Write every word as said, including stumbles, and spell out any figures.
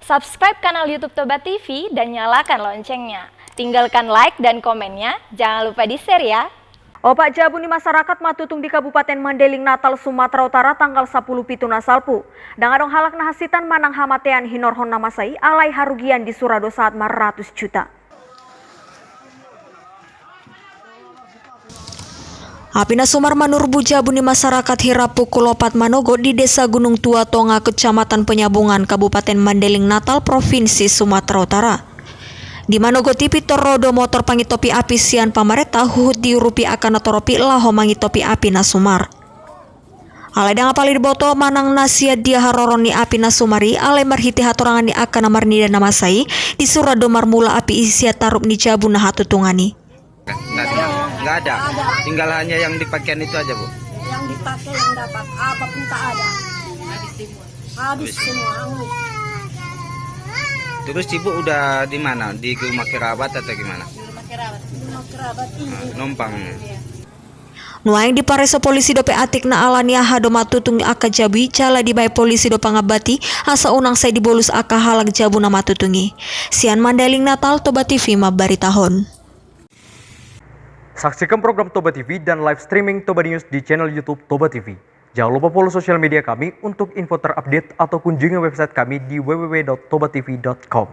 Subscribe kanal YouTube Toba T V dan nyalakan loncengnya. Tinggalkan like dan komennya, jangan lupa di-share ya. Opat jabu ni masyarakat matutung di Kabupaten Mandailing Natal, Sumatera Utara, tanggal sapuluh pitu na salpu. Ndang adong halak na hasitan manang hamatean hinorhon na masa i, alai harugian disura do sahat maratus juta. Api na sumar manurbu jabu ni masyarakat Hira pukul opat manogot di Desa Gunung Tua Tonga, Kecamatan Penyabungan, Kabupaten Mandailing Natal, Provinsi Sumatera Utara. Di manogot i pintor ro do motor pangintopi api sian pamarenta huhut diurupi angka na torop i laho mangintopi api na sumar. Alai ndang apala diboto manang na sian dia haroro ni api na sumar i, alai marhite hatorangan ni angka na marnida na masa i, disura do marmula api i sian tarup ni jabu na hatutungan i. Nggak ada. Nggak ada. Tinggal hanya yang dipakaian itu aja, Bu. Yang dipakai, yang dapat, apapun tak ada. Habis semua, hangus. Terus Ibu udah di mana? Di rumah kerabat atau gimana? Di rumah kerabat. Di rumah kerabat ini. Nah, numpang. Iya. Nuaeng dipareso polisi dope atik na ala ni aha do matutung angka jabu i, jala dibahen polisi do pangambat i, asa unang sai dibolus angka halak jabu na matutung i. Sian Mandailing Natal, Toba T V mambaritahon. Saksikan program Toba T V dan live streaming Toba News di channel YouTube Toba T V. Jangan lupa follow sosial media kami untuk info terupdate atau kunjungi website kami di w w w dot toba t v dot com.